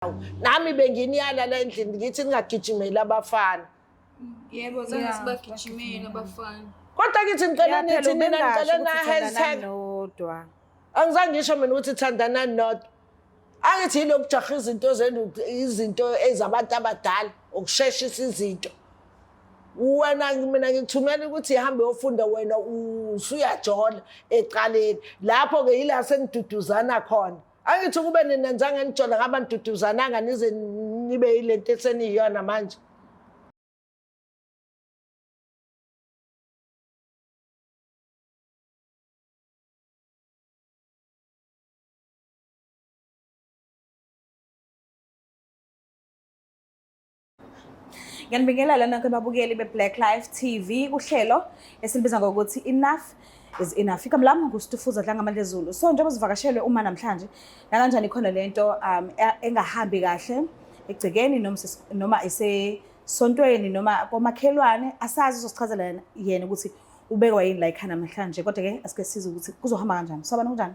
Nami benginiyala la endlini ngithi ningagijimeli abafana. Yebo, zange sibagijimele abafana. Kodwa kithi ngicela nithi nina ngicela na hashtag. Nodwa. Angizange ngisho mina ukuthi thandanani nodwa. Angithi yilokhu jaha izinto zenu, izinto ezabantu abadala, ukusheshisa izinto. Wena mina ngikuthumela ukuthi ihambe yofunda, wena usuyajola ecaleni. Lapho-ke yila seniduduzana khona. Angithi ukube nina nizange nijola ngaba niduduzananga nize nibe yilento eseniyiyona manje. Ngiyanibingelela nonke babukeli be-Black Life TV kuhlelo esilibiza ngokuthi Enough is Enough. Igama lami nguStufuza Dlangamandla Zulu. So njengoba sivakashelwe uma namhlanje, nakanjani khona lento engahambi kahle egcekeni noma isesontweni noma komakhelwane, asazi uzosichazela yena ukuthi ubekwa yini la ekhaya namhlanje, kodwa ke asike sizwe ukuthi kuzohamba kanjani. So abantu kunjani?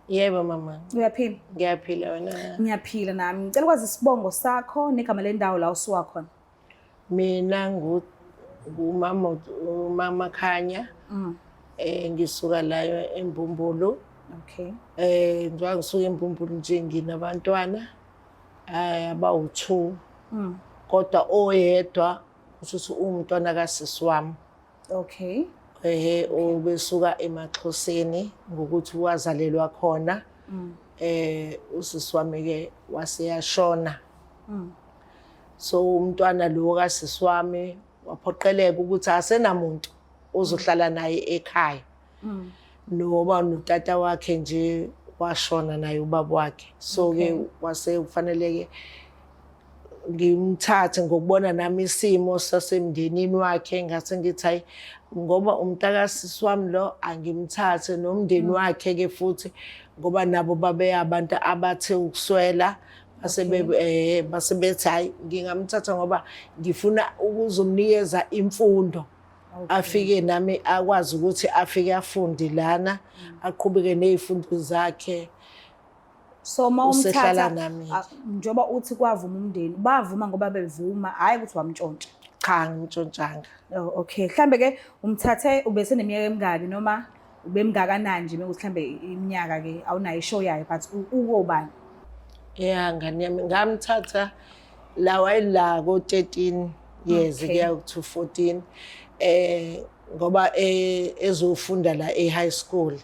Yebo mama. Uyaphila? Ngiyaphila wena. Ngiyaphila nami. Ngicela ukwazi isibongo sakho negama lendawo la usuka khona. Mina ngu ngumama umama Khanya. Ngisuka la eMbumbulu. Okay. Njengoba ngisuka eMbumbulu nje nginabantwana abawu-2. Kodwa oyedwa kusho umntwana kasisi wami. Okay. Ehe, obesuka emaXhoseni ngokuthi wazalelwa khona. Usisi wami ke waseyashona. So umntwana lo kasisi wami waphoqeleka ukuthi asenamuntu ozohlala naye ekhaya. Noba notata wakhe nje washona naye ubaba wakhe. So ke wase kufaneleke ngimthathe ngokubona nami isimo sasemndenini wakhe, ngase ngithi hayi ngoba umntakasisi wami lo angimthathe nomndeni wakhe ke futhi, ngoba nabo babe abantu abathe ukuswela, base bethi hayi ngingamthatha ngoba ngifuna ukuzomnikeza imfundo. Afike nami akwazi ukuthi afike afunde lana, aqhubeke nezifundo zakhe. So uma Usehlala umthatha, nami. Njengoba uthi kwavuma umndeni, bavuma ngoba bevuma, hhayi ukuthi wamntshontsha. Cha, ngimntshontshanga. Oh, okay. Mhlambe ke umthathe ubese neminyaka emingaki noma ubemngakanani nje, mekuthi mhlambe iminyaka ke awunayo ishow yayo, but ukobani? Ya, ngane yami, ngamthatha la wayela ko 13 years kuya to 14, ngoba ezofunda la e high school.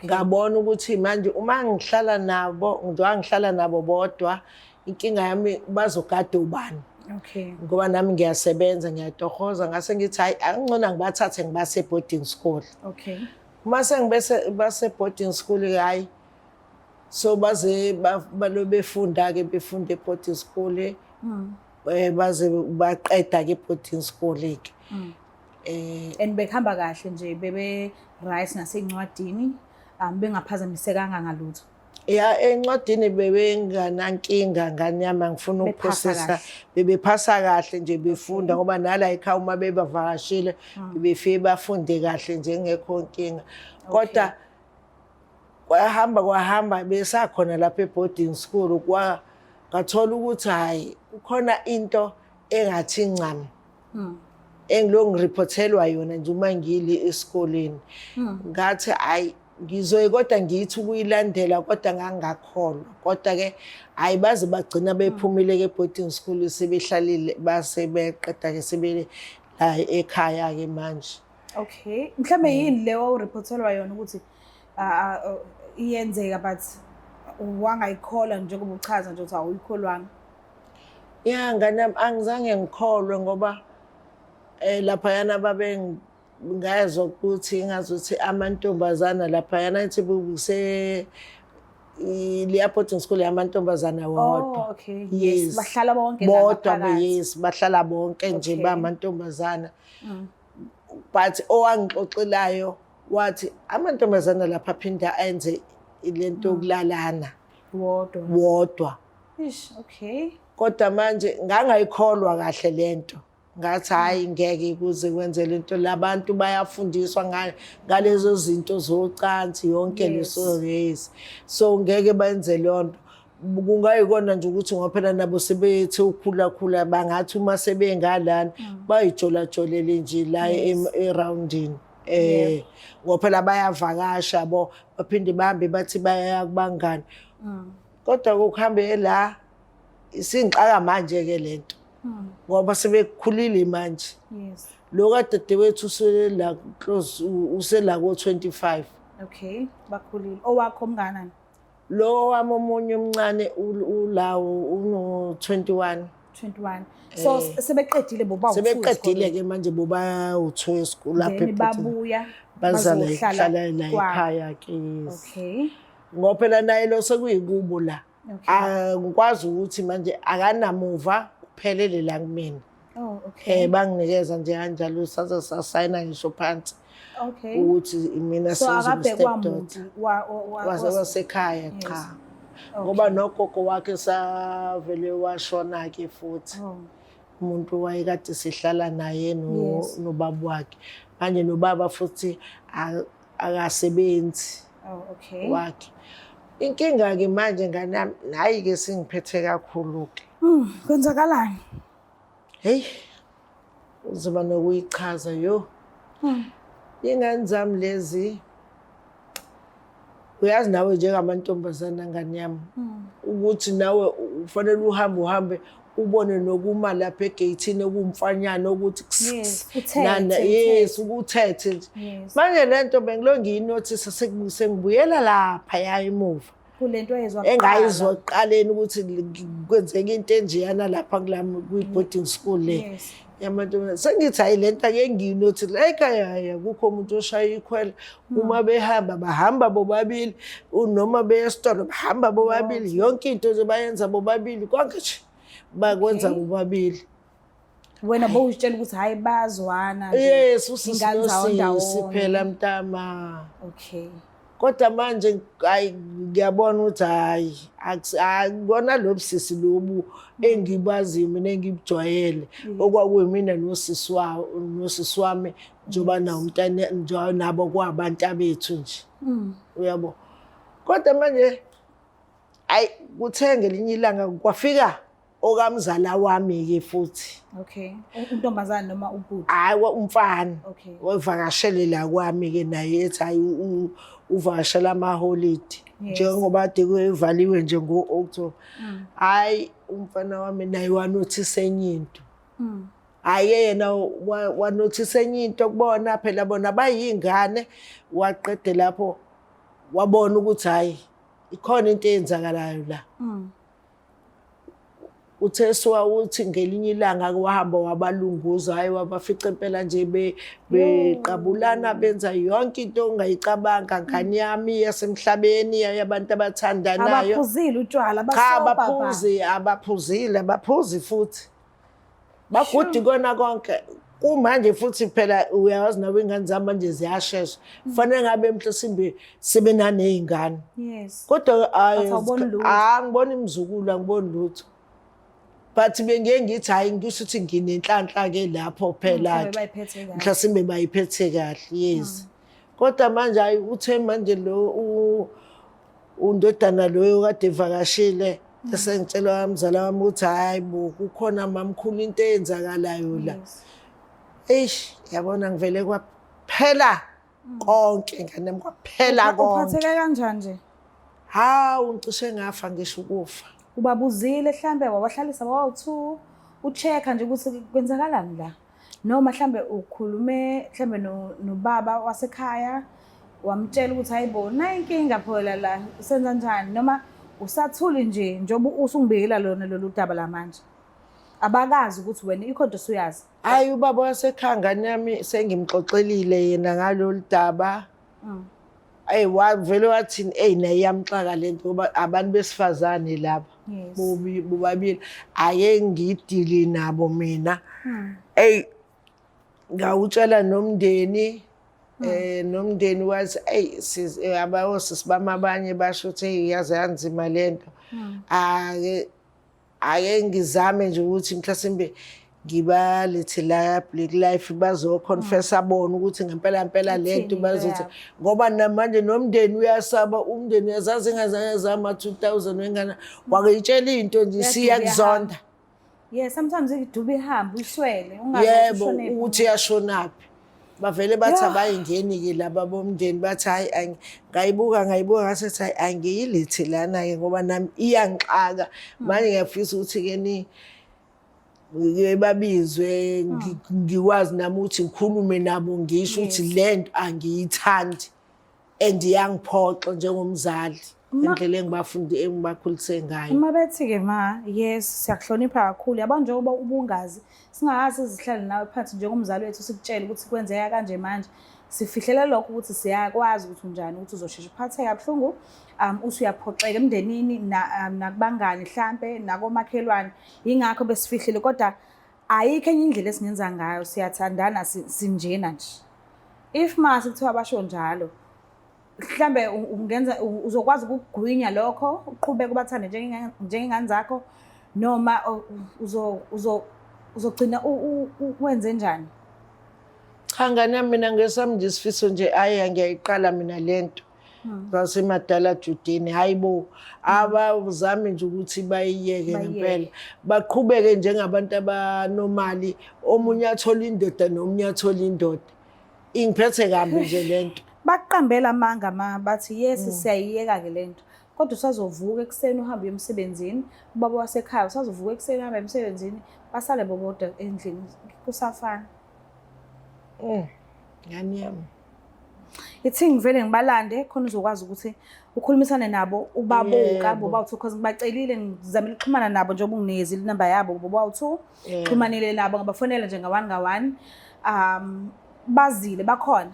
Ngabona ukuthi manje uma ngihlala nabo, ngizoba ngihlala nabo bodwa, inkinga yami bazogada ubani. Ngoba nami ngiyasebenza, ngiyatohoza, ngase ngithi hayi angcono ngibathathe ngibase boarding school. Uma sengibese base boarding school, hayi so baze balo befunda ke, befunda e boarding school. Baze baqeda ke boarding school ke. And bekuhamba kahle nje, bebe right nasencwadini, bengaphazamisekanga ngalutho. Ya, encwadini bebenganankinga ngane yami, angifuni Bephasa ukuphosisa. kahle. Bebephasa kahle nje, befunda ngoba nala ekhaya uma bebavakashile bebefike bafunde kahle nje, ngekho inkinga. Kodwa kwahamba kwahamba besakhona lapha e-boarding school, kwa ngathola ukuthi hayi kukhona into engathi ncam. Engilo ngireportelwa yona nje uma ngili esikoleni. Ngathi hayi ngizoye kodwa ngithi ukuyilandela, kodwa ngangakholwa. Kodwa ke hayi baze bagcina bephumile ke boarding school, sebehlalile base beqeda ke sebe la ekhaya ke manje. Okay. Mhlambe yini le wawureportelwa yona ukuthi iyenzeka, but wangayikholwa njengoba uchaza nje ukuthi awuyikholwanga? Ya ngane yami, angizange ngikholwe ngoba laphayana babe ngayezwa ukuthi ngazuthi amantombazana laphayana ithi kuse leya boarding school yamantombazana wodwa. Oh, okay. Yes. Yes, bahlala bonke la bodwa ngaphakathi. Yes, bahlala bonke nje bamantombazana. But owangixoxelayo wathi amantombazana lapha aphinda enze lento yokulalana wodwa. Wodwa. Ish, okay. Kodwa manje ngangayikholwa kahle lento. Ngathi hayi ngeke kuze kwenze lento, labantu bayafundiswa ngalezo zinto zocansi yonke leso, yes. So ngeke benze lonto. Kungayikona nje ukuthi ngoba phela nabo sebethe ukhula khula, bangathi uma sebengalana bayijolajolele nje la eroundini, ngoba phela bayavakasha bo, baphinde bahambe bathi baya kubangani. Kodwa kuhambe la isingixaka manje ke lento, ngoba sebekhulile manje. Lo kadadewethu usela close, usela ko 25. Okay, bakhulile. Owakho omnganani? Lo wami omunye omncane ulawo uno 21. 21. So sebeqedile boba? Sebeqedile ke manje boba u2 school lapha. Then babuya? Bazala bazohlala hlala la ekhaya ke, yes. Ngoba phela naye lo sekuyikubo la. Angikwazi ukuthi manje akanamuva, kuphelele la kumina. Banginikeza nje kanjalo, saze sasayina ngisho phansi ukuthi mina So akabhekwa stepdaughter. Muntu Wasekhaya. Cha, ngoba nogogo wakhe savele washona ke futhi. Umuntu wayekade sihlala naye nobaba wakhe. Manje nobaba futhi akasebenzi wakhe. Inkinga-ke manje, ngane yami, nayi-ke singiphethe kakhulu-ke. Kwenzakalani? Heyi, uzoba nokuyichaza yo. Iy'ngane zami lezi, uyazi nawe njengamantombazana, ngane yami, ukuthi nawe ufanele uhambe uhambe ubone nokuma lapha egeyithini okuwumfanyana ukuthi Yes, uthethe, uthethe. Yes, ukuthethe nje. Manje le nto bengilo ngiyinothisa, sengibuyela lapha emuva. Kule nto ayezwa. Engayizwa ekuqaleni ukuthi kwenzeka into enjeyana lapha kulami kwi-boarding school le yamantombazane. Sengithi hayi, le nto ake ngiyinothise la ekhaya. Hayi, akukho umuntu oshaya ikhwela. Uma behamba, bahamba bobabili, noma beya esitolo bahamba bobabili, yonke into nje bayenza bobabili, konke nje bakwenza bobabili. Wena bowuzitshela ukuthi hhayi, bayazwana nje. Yes, usisi Ingane zawo nosisi ndawonye. phela, mntama. Kodwa manje hayi, ngiyabona ukuthi hayi, akubona lo busisi lobu engibaziyo mina, engibujwayele, okwakuyimina nosisi wawo, nosisi wami, njengoba nawo umntana, njengoba nabo kwabantu abethu nje. Uyabo, kodwa manje hayi, kuthe ngelinye ilanga kwafika okamzala wami-ke futhi. Okay. Untombazane noma ubhuti? Hayi, umfana. Wevakashele la kwami-ke naye, ethi hayi, uvakashela amaholidi njengoba kade kuvaliwe nje ngo-October. Hhayi, umfana wami naye wanothisa enye into. Hhayi, yena wanothisa enye into kubona, phela bona bayiy'ngane. Waqede lapho wabona ukuthi hhayi, ikhona into eyenzakalayo la. Uthe suka uthi ngelinye ilanga wahamba wabalunguza, hhayi, wabafica impela nje beqabulana, benza yonke into ongayicabanga, ngane yami, yasemhlabeni yabantu abathandanayo. Abaphuzile utshwala? Cha. Basoba ba? Abaphuzi, abaphuzile, abaphuzi futhi bagudi kona konke. Kumanje futhi phela uyawazi nawe, iy'ngane zami manje ziyashesha, kufanele ngabe mhlasimbe sebenaney'ngane. Kodwa hhayi, But awuboni lutho. Angiboni imizukulu, angiboni lutho, but bengiye ngithi hhayi, ngisho ukuthi nginenhlanhla-ke lapho phela-ke. Mhlawumbe bayiphethe kahle. Mhlasimbe bayiphethe kahle, yes. Kodwa manje hayi, uthe manje lo undodana loyo kade evakashile, esengitshela mzala wami ukuthi hayi bo, kukhona mamkhulu into eyenzakalayo la. Eish, yabona, ngivele kwaphela konke, ngane yami, kwaphela konke. Uphatheke kanjani nje? Hawu, ngicishe ngafa ngisho ukufa. Ubabuzile mhlambe, wabahlalisa bawu-two, u-check-a nje ukuthi kwenzakalani la, noma mhlambe ukhulume mhlambe nobaba wasekhaya, wamtshela ukuthi hayi bo, nayi inkinga phela la, senza njani? Noma usathuli nje njengoba usungibikela lona lolu daba la manje, abakazi ukuthi wena ikhona into osuyazi? Hayi, ubaba wasekhaya, ngane yami, sengimxoxelile yena ngalolu daba. Eyi, wavele wathini, eyi, naye iyamxaka le nto, ngoba abantu besifazane laba bobabili, ake ngidili nabo mina. Eyi, ngawutshela nomndeni, nomndeni wathi eyi, abosisi bami abanye basho ukuthi eyi, yaze yanzima lento. Ake ngizame nje ukuthi mhlasimbe Ngibalethe la Black Life bazoconfessa bona ukuthi ngempela ngempela le nto Ithini into bazothi yabo? Ngoba namanje nomndeni uyasaba, umndeni uyazazi ingazange zama 2000 wengane wakuyitshela into nje Uyaduma, siyakuzonda. Yeah, sometimes iduba ihambe uyiswele, ungazi Yebo, ushonephi. ukuthi uyashonaphi. Bavele bathi Yeah. abayingeni-ke laba bomndeni, bathi hhayi, ngayibuka ngayibuka ngasethi hhayi, angiyilethi lana-ke ngoba nami iyangixaka manje. Ngiyafisa ukuthi-ke ni ngike babizwe, ngikwazi nami ukuthi ngikhulume nabo, ngisho ukuthi le nto angiyithandi and iyangiphoxa njengomzali, indlela engibafundi engibakhulise ngayo. Uma bethi-ke ma, yes, siyakuhlonipha kakhulu, yabo, njengoba ubungazi singakaze sihlale nawe phansi njengomzali wethu sikutshele ukuthi kwenzeka kanje. Manje sifihlela lokho ukuthi siyakwazi ukuthi unjani, ukuthi uzosheshe uphatheke kabuhlungu, uthi uyaphoxeka emndenini nakubangani hlampe nakomakhelwane, yingakho besifihlile, kodwa ayikho enye indlela esingenza ngayo, siyathandana, sinjena nje. If mase kuthiwa basho njalo, mhlambe ungenza uzokwazi ukugwinya lokho, uqhubeke ubathande njengengane zakho, noma uzogcina wenze njani? Cha ngane yami, mina ngesami nje isifiso nje, ayi, ngiyayiqala mina lento zasemadala Judini, hayi bo, abazami nje ukuthi bayiyeke. Bayiyeke. Ngempela baqhubeke njengabantu abanomali, omunye athola indoda nomunye athola indoda. Ingiphethe kambi nje lento. Bakuqambela amanga ma bathi yes, siyayiyeka-ke lento, kodwa usazovuka ekuseni uhambe uye emsebenzini, ubaba wasekhaya usazovuka ekuseni uhambe emsebenzini, basale bobodwa endlini, kusafana. Ngane yami. Ithi ngivele ngibalande khona uzokwazi ukuthi ukhulumisane nabo, ubabuka bobawu-two, cause ngibacelile, ngizamile ukuxhumana nabo njengoba unginikezile inamba yabo bobawu-two. Xhumanile nabo, ngabafonela nje nga-one nga-one, bazile, bakhona,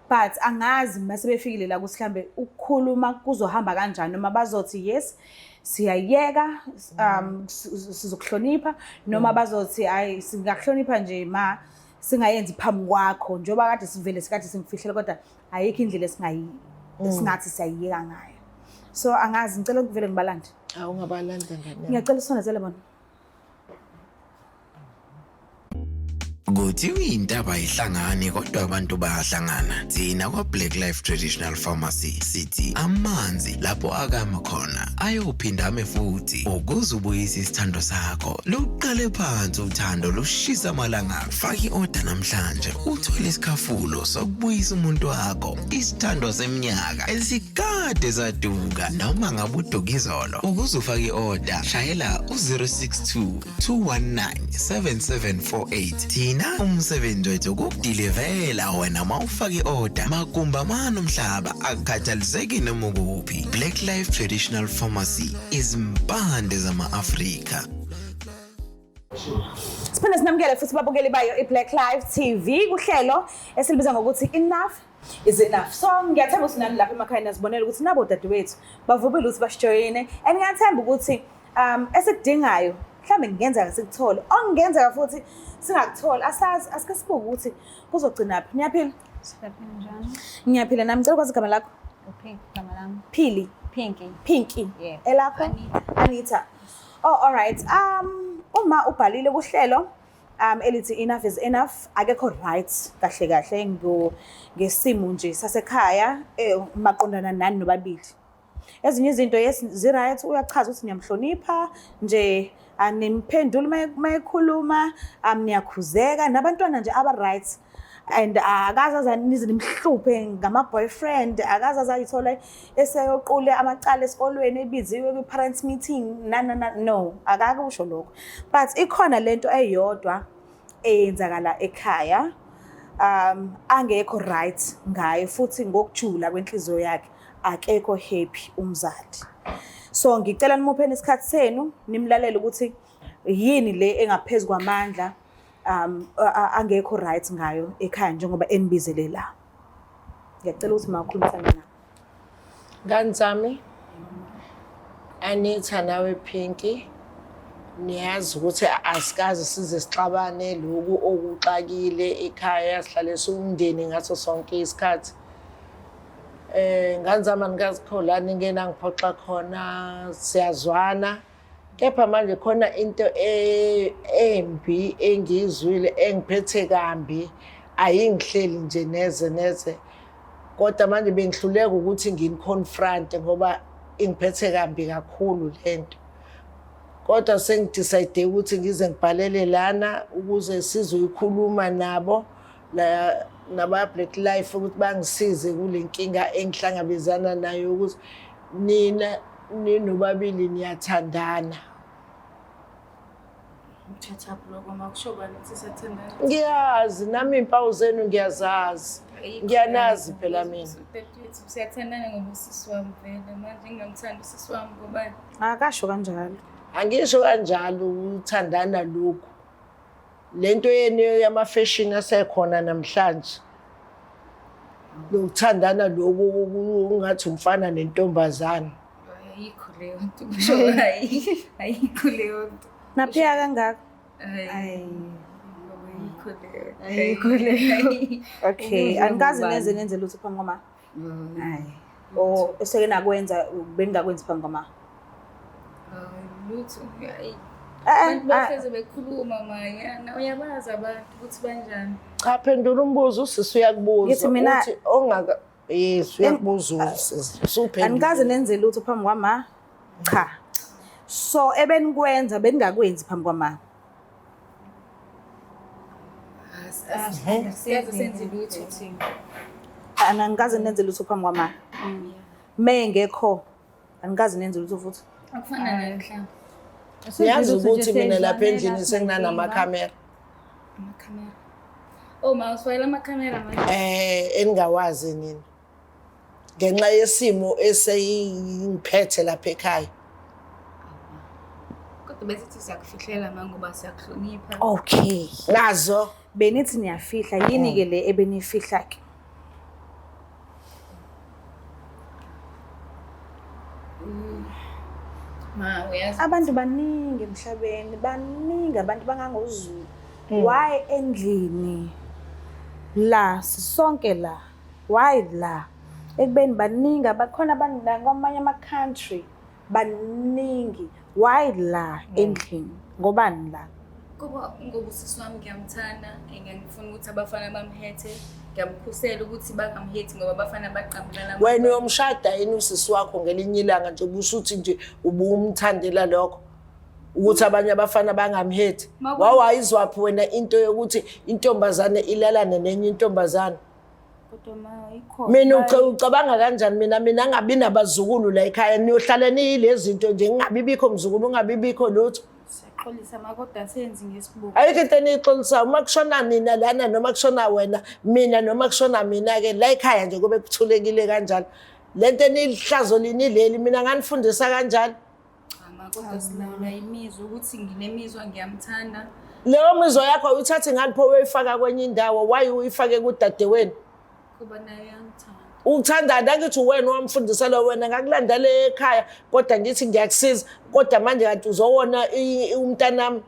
but angazi mase befikile la ukuthi mhlambe ukukhuluma kuzohamba kanjani, noma bazothi yes, siyayeka, sizokuhlonipha, noma bazothi hayi, singakuhlonipha nje ma singayenzi phambi kwakho, njengoba kade sivele sikade singifihlela, kodwa ayikho indlela esingathi siyayiyeka ngayo. So angazi, ngicela ukuvele ngibalande. Awungabalanda, ngane yami. Ngiyacela usondezele bona. Kuthiwa intaba ihlangane kodwa abantu bayahlangana. Thina kwa-Black Life Traditional Pharmacy sithi amanzi lapho akama khona ayophinda ame futhi. Ukuze ubuyise isithando sakho, luqale phansi uthando lushisa amalanga. Faka i-oda namhlanje uthole isikhafulo sokubuyisa umuntu wakho, isithando seminyaka esikade saduka noma ngabe uduka izolo. Ukuze ufake i-oda, shayela u-062 219 7748. Thina umsebenzi wethu ukukudilivela wena ma ufake i-oda magumba mane umhlaba, akukhathaliseki noma ukuphi. Black Life Traditional Pharmacy, izimpande zama-Afrika. Siphinde sinamukele futhi babukeli bayo i-Black Life TV kuhlelo esilibiza ngokuthi Enough is Enough. So ngiyathemba ukuthi nani lapha emakhaya niyazibonela ukuthi nabo dadewethu bavumile ukuthi basijoyine, and ngiyathemba ukuthi esikudingayo mhlawumbe kungenzeka sikuthole, okungenzeka futhi singakutholi, asazi, asike sibuke ukuthi kuzogcinaphi. Niyaphila? Siyaphila, njani? Ngiyaphila nami. Ngicela ukwazi igama lakho. UPinky igama lami. Phili? Pinky. Pinky? Yebo. Elakho? Anita. Anita. Oh, all right. Uma ubhalile kuhlelo elithi Enough is Enough, akekho right kahle kahle ngesimo nje sasekhaya, maqondana nani nobabili. Ezinye izinto, yes, zi-right, uyachaza ukuthi niyamhlonipha nje, animphenduli uma ekhuluma, niyakhuzeka nabantwana nje aba-right, and akaze aze nize nimhluphe ngama-boyfriend, akaze aze ayithole eseyoqule amacala esikolweni, ebiziwe kwi-parents meeting, na na na, no, akakusho lokho. But ikhona lento eyodwa eyenzakala ekhaya angekho right ngayo, futhi ngokujula kwenhliziyo yakhe akekho happy umzali. So ngicela nimupheni isikhathi senu, nimlalele ukuthi yini le engaphezulu kwamandla angekho right ngayo ekhaya njengoba enibizele la. Ngiyacela ukuthi makhulumisane nabo. Ngane zami, Anitha nawe Pinky, niyazi ukuthi asikaze size sixabane. Lokhu okuxakile ekhaya, sihlale siwumndeni ngaso sonke isikhathi. Ngane zami, anikazi la ningena ngiphoxa khona, siyazwana. Kepha manje khona into embi engiyizwile engiphethe kambi, ayingihleli nje neze neze. Kodwa manje bengihluleka ukuthi ngini-confront ngoba ingiphethe kambi kakhulu lento. Kodwa sengidecide ukuthi ngize ngibhalele lana ukuze sizoyikhuluma nabo la naba Black Life ukuthi bangisize kule nkinga engihlangabezana nayo ukuthi nina ninobabili niyathandana. Uthathaphi lokho ma kusho bani ukuthi siyathandana? Ngiyazi nami iy'mpawu zenu ngiyazazi. Ngiyanazi phela mina. Dadewethu siyathandana ngoba usisi wami vele manje ngingamthandi usisi wami ngoba Akasho kanjalo. Angisho kanjalo ukuthandana lokhu. Lento yenu yama-fashion asekhona namhlanje. Lokuthandana lokhu ungathi umfana nentombazane. Ayikho leyo nto kusho ayikho leyo nto. Naphika kangaka. Ayi. Ayikho leyo. Ayikho leyo. Okay, anikaze neze nenze lutho phambi kwama. Hayi. O eseke nakwenza beningakwenzi phambi kwama. Lutho. Hayi. Eh, Abantu bahleze bekhuluma maya. Uyabazi abantu ukuthi banjani. Cha, phendula umbuzo, usisi uyakubuza. Ngithi mina- Uthi ongaka yes uyakubuza usisi. Usuphendula. Anikaze nenze lutho phambi kwama. Cha. So ebenikwenza beningakwenzi phambi kwama. Siyazi senze lutho thina. Anikaze nenze lutho phambi kwama. Mengekho anikaze nenze lutho futhi. Akufana nani mhlawumbe. Niyazi ukuthi mina lapha endlini senginanamakhamera. Amakhamera. Oh ma usifakela amakhamera manje. Eningawazi nina. Ngenxa yesimo eseyingiphethe lapha ekhaya. Kodwa besithi siyakufihlela ma ngoba siyakuhlonipha. Okay. Nazo Benithi niyafihla yini ke le ebenifihla ke? Ma uyazi Abantu baningi emhlabeni, baningi abantu bangangozulu. Why endlini la sisonke la? Why la? Ekubeni baningi abakhona abantu la kwamanye ama-country baningi. Why la endlini? Ngobani la? Kuba ngoba usisi wami ngiyamthanda, ngiyangifuna ukuthi abafana bamhethe, ngiyamkhusela ukuthi bangamhethi ngoba abafana baqambulana. Wena uyomshada yini usisi wakho ngelinye ilanga nje ubusuthi nje ubumthandela lokho ukuthi abanye abafana bangamhethi? Wawayizwaphi wena into yokuthi intombazane ilalane nenye intombazane? Kodwa ma ayikho. Mina ucabanga kanjani mina mina angabi nabazukulu la ekhaya, niyohlala niyilezi zinto nje, ngingabi bikho mzukulu, ungabi bikho lutho. Siyaxolisa ma kodwa senzi ngesibuko. Ayikho into eniyixolisayo. Uma kushona nina lana noma kushona wena mina noma kushona mina-ke la ekhaya nje kube kuthulekile kanjalo. Le nto eniyihlazo lini leli, mina nganifundisa kanjalo. Cha ma kodwa silawula imizwa ukuthi nginemizwa ngiyamthanda. Leyo mizwa yakho uyithathe ngani pho uyifaka kwenye indawo? Why uyifake kudadewenu? Kuba naye uyangithanda. Uthandani? Angithi wena wamfundisa lo, wena ngakulandela ekhaya kodwa ngithi ngiyakusiza, kodwa manje kanti uzowona umntanami.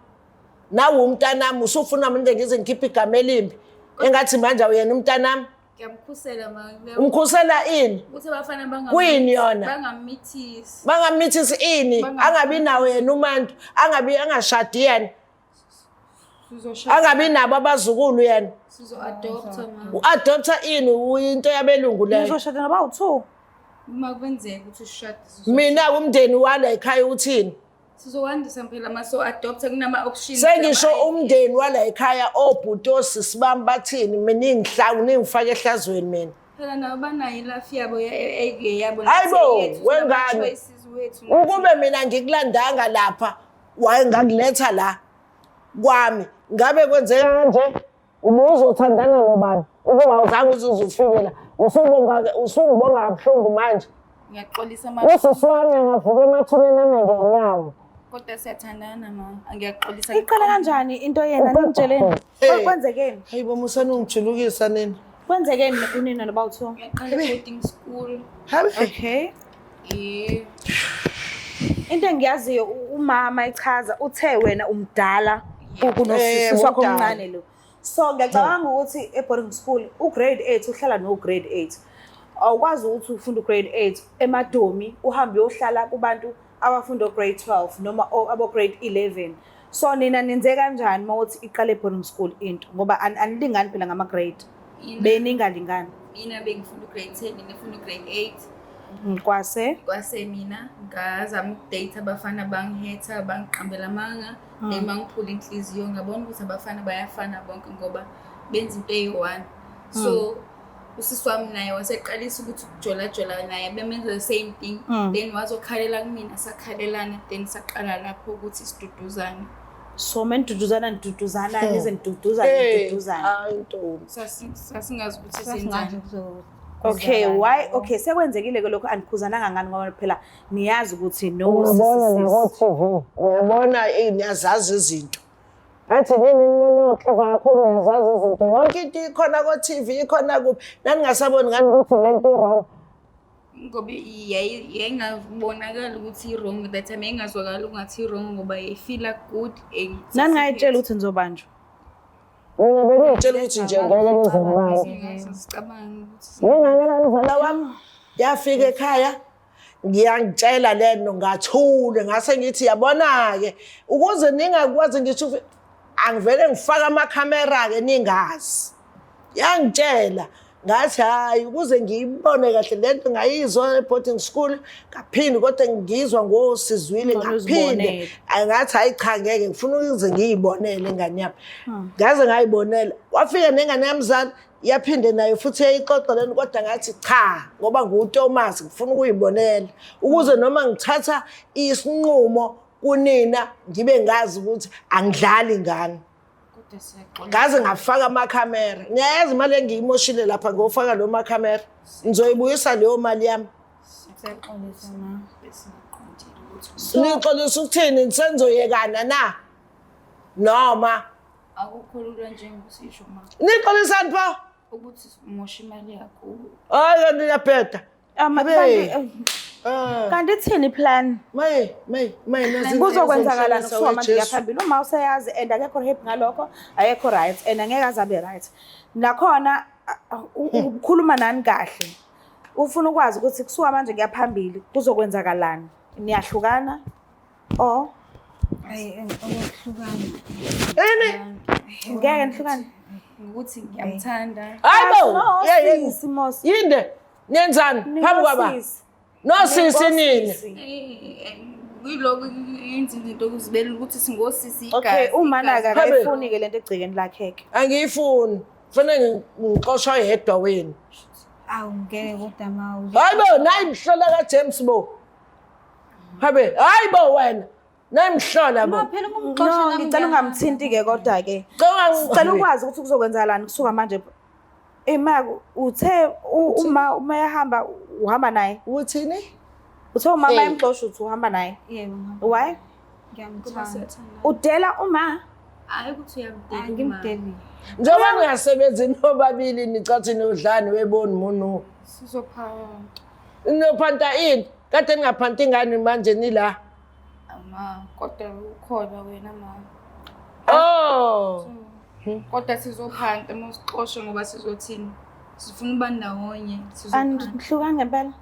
Nawe umntanami usufuna manje ngize ngikhiphe igama elimbi engathi manje awuyena umntanami. Ngiyamkhusela ma. Umkhusela ini? Ukuthi abafana Kuyini yona? bangamithisi. Bangamithisi ini? Angabi nawo yena umuntu, angabi angashadi yena. Angabi nabo abazukulu yena. Sizo-adopta ma. U-adopta ini? Into yabelungu leyo. Nizoshada noba u-2. Uma kwenzeka ukuthi ushade Mina umndeni wala ekhaya uthini? Sizowandisa phela ma so-adopta kunama-options. Sengisho umndeni wala ekhaya obhuti osisi bami bathini? Mina ingihlawu ningifake ehlazweni mina. Phela nabo banayo ilafi yabo yabo. Hayibo, wengane. Ukube mina ngikulandanga lapha, wayengakuletha la kwami. Ngabe kwenzeka kanje? Ubuzothandana nobani? Ukuba awuzange uze ufike la. Usubonga usungibonga kabuhlungu manje. Ngiyaxolisa ma. Usisi wami angavuka emathuneni ame ngenyawo. Kodwa siyathandana ma. Ngiyaxolisa. Iqala kanjani into yena ningitsheleni? Kwenzekeni? Hayibo musa ningijulukisa nini? Kwenzekeni unina noba u-2? Ngiyaqala boarding school. Okay. Into engiyaziyo umama echaza uthe wena umdala kunosisi wakho omncane lo. So ngiyacabanga ukuthi e-boarding school u-grade 8 uhlala no-grade 8. Awukwazi ukuthi ufunde u-grade 8 emadomi uhambe uyohlala kubantu abafunda o-grade 12 noma abo-grade 11. So nina nenze kanjani uma uthi iqale boarding school into, ngoba anilingani phela ngama-grade, beningalingani? Mina bengifunda u-grade 10, mina ngifunda u-grade 8. Kwase Kwase mina ngazama ukudate abafana, bangihetha, bangiqambela amanga, then bangiphula inhliziyo. Ngabona ukuthi abafana bayafana bonke ngoba benza into eyi-one. So usisi wami naye waseqalisa ukuthi ukujolajola naye, bemenza the same thing. Then wazokhalela kumina, sakhalelana, then saqala lapho ukuthi siduduzane. So meniduduzana, niduduzana, nize niduduzane, Hey, niduduzane. hayi ntombi. Sasingazi ukuthi Sasingazi senzani. Okay, why? Okay, sekwenzekile ke lokho, anikhuzananga ngani? Ngoba phela niyazi ukuthi no Uyabona sisi. nako-TV, uyabona, niyazazi izinto. Athi nini ninoxoxa kakhulu, niyazazi izinto. Yonke into ikhona ko-TV, ikhona kuphi. Naningasaboni ngani ukuthi le nto i-wrong? Ngoba yayingabonakali ukuthi i-wrong that time, yayingazwakali ungathi i-wrong ngoba yayifila good and Naningayitshela ukuthi nizobanjwa? Mina bengitshela ukuthi nje ngeke nize ngibale. Sicabanga ukuthi Ningane kamzala wami yafika ekhaya, ngiyangitshela lento, ngathule, ngase ngithi yabona-ke, ukuze ningakwazi ngisho angivele ngifake amakhamera-ke ningazi. Yangitshela, ngathi hhayi, ukuze ngiyibone kahle lento, ngayizwa e-boarding school, ngaphinde kodwa ngizwa ngosizwile, Ngcono ngaphinde uzibonele. Ngathi hayi cha, ngeke, ngifuna ukuze ngiyibonele ingane yami. Ngaze ngayibonela, wafika nengane yamzala, yaphinde nayo futhi yayixoxa lento, kodwa ngathi cha, ngoba nguThomas, ngifuna ukuyibonela ukuze noma ngithatha isinqumo kunina ngibe ngazi ukuthi angidlali ngani. Kodwa siyaxolisa. Ngaze ngafaka amakhamera. Niyayazi imali engiyimoshile lapha ngofaka lo makhamera, ngizoyibuyisa leyo mali yami. Siyaxolisa ma. Besingaqondile ukuthi Nixolisa ukuthini? Senizoyekana na noma? Akukho lula njengokusisho ma. Nixolisani pho? Ukuthi umosha imali yakho. Hayi, kanti niyabheda. Abe. Kanti ithini plan? Maye, maye, maye, nazi. Kuzokwenzakalani kusuka manje kuya phambili? Uma useyazi and akekho happy ngalokho, akekho right and angeke aze abe right nakhona. Ukhuluma nani kahle, ufuna ukwazi ukuthi kusuka manje kuya phambili kuzokwenzakalani, niyahlukana or? Hayi, okuhlukana. Ini? Ngeke nihlukane? Ngokuthi ngiyamthanda. Hayi bo. No, Yeah, yeah. sisi mos. Yinde niyenzani phambi kwaba Ningosisi. nosisi nini? Kuyiloko yenza izinto kuzibela ukuthi singosisi igazi. Okay, umana-ke Igazi. akayifuni-ke lento egcekeni lakhe-ke. Angiyifuni, kufanele ngixoshwa yedwa wenu. Awu, ngeke kodwa ma. Hayi bo, nayi mhlola kaJames bo. Habe, hayi bo wena, nayi mhlola bo. Ma phela uma umxosha No, nami ngicela ngiyahamba. ungamthinti-ke kodwa-ke. Cela. Sicela ukwazi ukuthi kuzokwenzakalani kusuka manje. Ima uthe uma ehamba, uhamba naye? Uthini? Uthe umama Hey. emxosha, uthi uhamba naye? Yebo, ngihamba. Why? Ngiyamthanda. Udela uma? Hayi, ukuthi uyamdela uma. Angimdeli. Njengoba ningasebenzi nobabili, nicathi nodlani weboni munu? Sizophanta. Niyophanta ini? Kade ningaphanti ingane, manje nila. Ma, kodwa ukhona wena ma. Oh. Kodwa sizophanta uma usixoshe, ngoba sizothini? Sifuna ukuba ndawonye. Sizophanta. Anihlukani ngempela?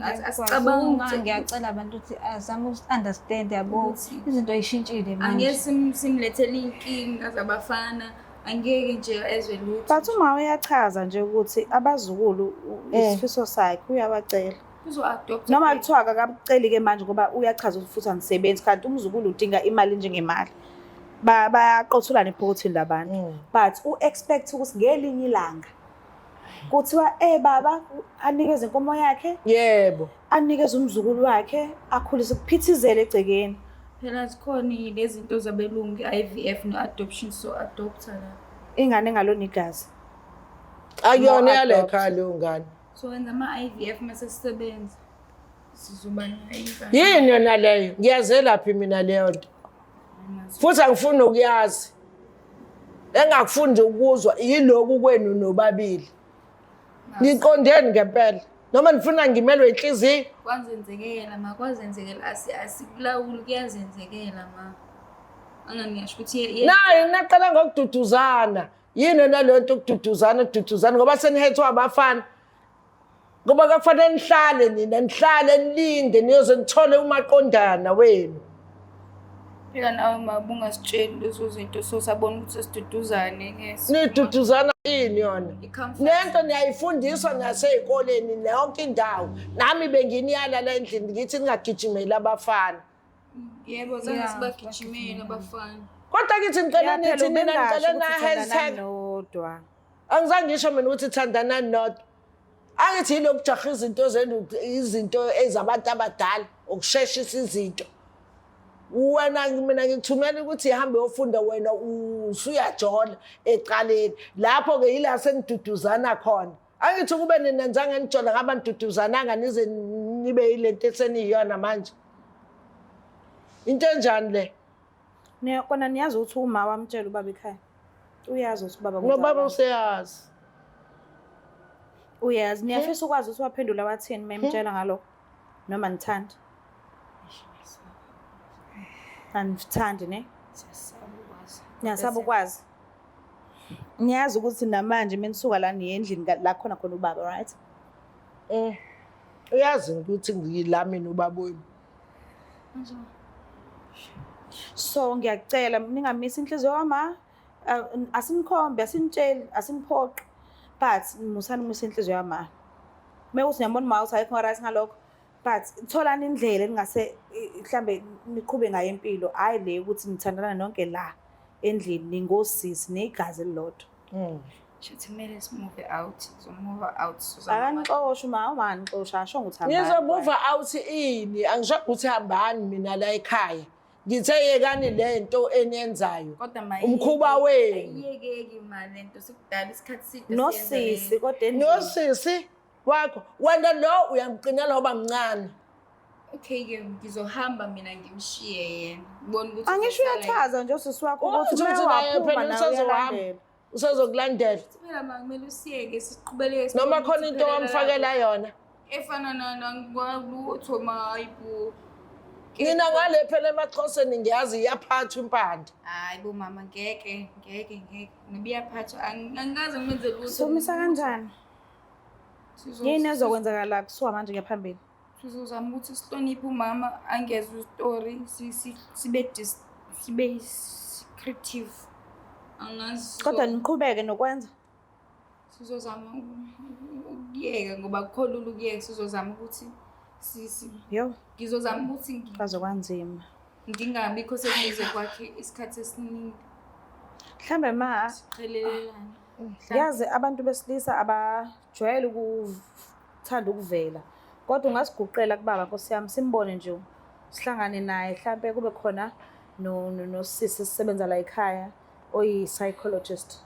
Asicabangi ukuthi Ngiyacela abantu ukuthi azame uku-understand, yabo. Ukuthi- Izinto ayishintshile Angeke manje. simlethele iy'nkinga zabafana, angeke nje ezwe lutho. But uma uyachaza nje ukuthi abazukulu isifiso sakhe, uyabacela. Uzo-adopta. Noma kuthiwa akakuceli-ke manje, ngoba uyachaza ukuthi futhi anisebenzi, kanti umzukulu udinga imali njengemali. Bayaqothulana ephokothweni labantu. But u-expect ukuthi ngelinye ilanga kuthiwa baba anikeze inkomo yakhe, anikeze umzukulu wakhe, akhulise, kuphithizele egcekeni. Phela zikhona lezi zinto zabelungu, i-IVF no-adoption, so adopta la. Ingane engalona igazi. Akuyona No yale adopt. khaya leyo ngane. So wenza ama-IVF mase sisebenza, sizoba nayo ingane. Yini yona leyo? Ngiyazelaphi mina leyo nto? Futhi angifuni nokuyazi. Engakufuni nje ukuzwa yilokhu kwenu nobabili. Niqondeni ngempela? Noma nifuna ngimelwe inhliziyo? Kwazenzekela ma, kwazenzekela, asikulawuli, kuyazenzekela ma. Angani ngiyasho ukuthi Nayi naqala ngokududuzana. Yini yona leyo nto, ukududuzana, ukududuzana, ngoba senihethwa abafana? Ngoba kakufanele nihlale nina, nihlale nilinde niyoze nithole umaqondana wenu. Phela nawe ma bungasitsheli lezo zinto, so sabona ukuthi sesiduduzane ke. Niduduzana ini yona? I-comfort. Lento niyayifundiswa nasey'koleni yonke indawo. Nami benginiyala la endlini ngithi ningagijimeli abafana. Yebo, zange Yeah, sibagijimele abafana. Kodwa kithi ngicela Ya, phela nithi nina ubengasho ngicela ukuthi na thandanani hashtag. nodwa. Angizange ngisho mina ukuthi thandanani nodwa. Angithi yilokhu jaha izinto zenu, izinto ezabantu abadala, ukusheshisa izinto. Wena mina ngikuthumela ukuthi ihambe yofunda, wena usuyajola ecaleni. Lapho-ke yila seniduduzana khona. Angithi ukube nina nizange nijola ngaba niduduzananga nize nibe yile nto eseniyiyona manje. Into enjani le? Kona niyazi ukuthi uma wamtshela ubaba ekhaya. Uyazi ukuthi ubaba Nobaba kwenzakalani. useyazi. Uyazi, niyafisa ukwazi ukuthi waphendula wathini uma emtshela ngalokho? Noma nithanda? Anithandi ne? Siyasaba ukwazi. Niyasaba ukwazi. Niyazi ukuthi namanje menisuka la niye endlini la khona khona ubaba, right? Uyazi ukuthi ngila mina ubaba wenu. So ngiyakucela ningamisi inhliziyo kama, asinikhombe, asinitsheli, asiniphoqi, but musani ukumisa inhliziyo yama. Mekuthi niyambona uma uthi ayikho right ngalokho, but tholani indlela eningase mhlambe niqhube ngayo impilo, hhayi le ukuthi nithandana nonke la endlini ningosisi negazi elilodwa. Shuthi kumele si-move out. Sizo-move out. Sizama. Akanixoshe uma uma anixosha asho ukuthi hambani. Ngizo-move out ini? Angisho ukuthi hambani mina la ekhaya. Ngithe yekani lento eniyenzayo. Kodwa ma Umkhuba wenu. Ayiyekeki ma lento, sikudala isikhathi side siyenza Nosisi le. kodwa endlini. Nosisi wakho wena lo uyamqinela ngoba mncane. Okay ke, ngizohamba mina ngimshiye yena. Ngibona ukuthi Angisho uzosala yini. uyachaza nje usisi wakho ukuthi Uthi uma uthi naye waphuma phela nawe usezohamba. uyalandela. Usezokulandela. Phela ma kumele usiyeke siqhubeleke. Noma sibone khona ukuthi into iphelela wamfakela yona. Efana nalutho ma, hayibo. Nina ngale phela emaXhoseni ngiyazi iyaphathwa impande. Hayi bo mama, ngeke ngeke ngeke. Noba iyaphathwa angikaze ngimenze lutho. Somisa kanjani? Yini ezokwenzakala kusuka manje kuya phambili? Sizozama ukuthi sihloniphe umama, angezwe isitori, sibe secretive. Angazi. Kodwa niqhubeke nokwenza. Sizozama ukuyeka ngoba akukho lula ukuyeka, sizozama ukuthi Yo, ngizozama ukuthi kwaze kwanzima. ngingabikho seduze kwakhe isikhathi esiningi. Mhlambe ma Siqhelelelane. yazi abantu besilisa abajwayele ukuthanda ukuvela. Kodwa ungasiguqela kubaba Nkosi yami, simbone nje, sihlangane naye, mhlambe kube khona nosisi esisebenza la ekhaya oyi-psychologist.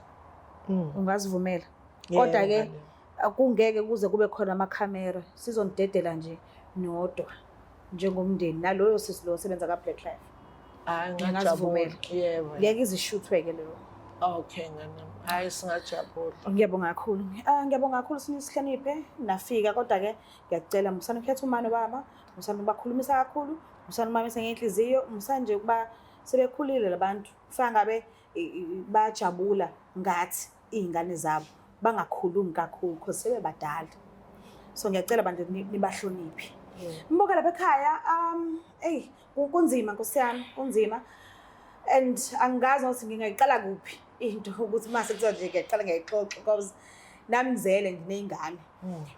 Ungazivumela. Kodwa ke akungeke kuze kube khona amakhamera, sizonidedela nje nodwa njengomndeni naloyo sisi lo osebenza ka-Black Life. Hayi, Ngingazivumela. ngingajabula. Yebo. Ngeke izishuthwe-ke leyo. Okay ngane. Hayi, singajabula. Ngiyabonga kakhulu. Ngiyabonga kakhulu sinisihloniphe nafika, kodwa ke ngiyacela musani ukukhetha uma nobaba, musani ukubakhulumisa kakhulu, musani ukubamise ngenhliziyo, musani nje ukuba sebekhulile labantu. Kufana ngabe bayajabula ngathi iy'ngane zabo bangakhulumi kakhulu because sebebadala. So ngiyacela bantu nibahloniphe. Mbuka lapha ekhaya, eyi kunzima Nkosi yami, kunzima. And angazi ukuthi ngingayiqala kuphi into ukuthi mase kuthiwa nje ngiyaqala ngiyayixoxa because nami ngizele nginey'ngane.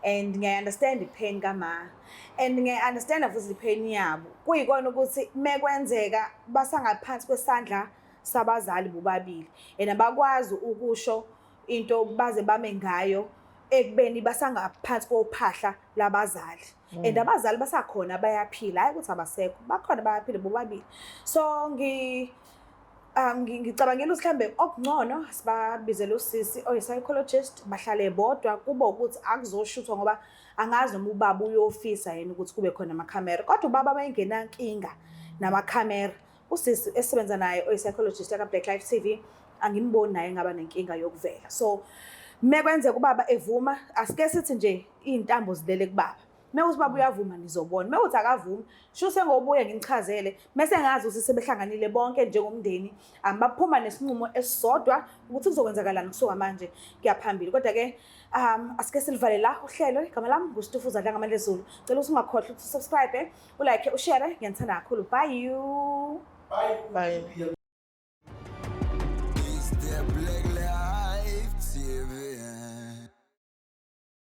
And ngiyayi-understand i-pain kama. And ngiyayi-understand futhi i-pain yabo. Kuyikona ukuthi mekwenzeka basangaphansi kwesandla sabazali bobabili. And abakwazi ukusho into baze bame ngayo ekubeni basangaphansi kophahla labazali. And abazali basakhona bayaphila, hayi ukuthi abasekho, bakhona bayaphila bobabili. So ngicabangela ukuthi mhlambe okungcono sibabizele usisi oyi-psychologist, bahlale bodwa, kube ukuthi akuzoshuthwa ngoba angazi noma ubaba uyofisa yena ukuthi kube khona amakhamera. Kodwa ubaba mayengenankinga namakhamera, usisi esisebenza naye oyi-psychologist yaka-Black Life TV, angimboni naye engaba nenkinga yokuvela. So mekwenzeka ubaba evuma, asike sithi nje iy'ntambo zilele kubaba. Mewukuthi baba uyavuma, nizobona. Mewukuthi akavumi, sho sengobuya nginichazele mese ngazi ukuthi sebehlanganile bonke njengomndeni, baphuma nesinqumo esisodwa ukuthi kuzokwenzakalani kusuka manje kuya phambili. Kodwa-ke asike silivale la uhlelo. Igama lami nguStufuza Dlangamandlezulu. Cela ukuthi ungakhohlwa ukuthi usubscribe, ulike, ushare. Ngiyanithanda kakhulu. Bye you. Bye.